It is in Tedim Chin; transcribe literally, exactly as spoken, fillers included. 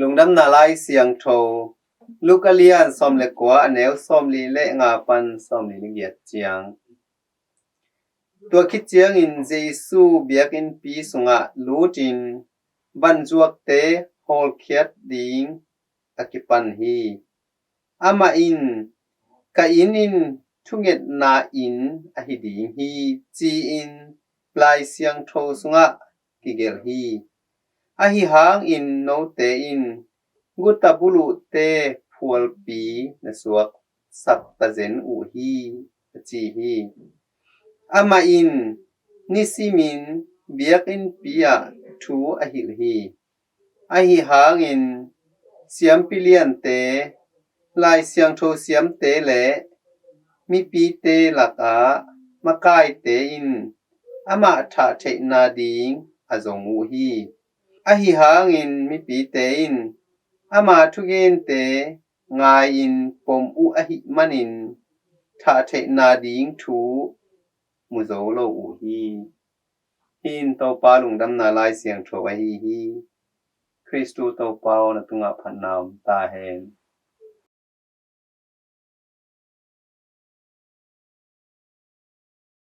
Lungdamna Lai Siangtho, Luka lian sawm le kua, a neu sawmli le nga pan sawmli le giat ciang. Tua khit ciangin Jesu biakinnpi sungah lutin vanzuakte hawlkhiat ding a kipan hi. Amah in, "Ka inn in thungetna inn ahi ding hi," ci-in Lai Siangtho sungah kigelh hi. Ahi hangin note in guta buluhte phualpi na suaksak tazen uh hi, a ci hi. Amah in nisimin biakinnpi ah thu a hilh hi. Ahi hangin siampi liante, Lai Siangtho siamte le mipite lakah makaite in amah thah theihna ding a zong uh hi. Ahi hangin mipite in ama thugente ngai-in pom uh ahih manin thah theihna ding thu mu zo lo uh hi. Hih in Topa Lungdamna Lai Siangtho ahi hi. Khristu Topa aw, na tungah phatna om ta hen.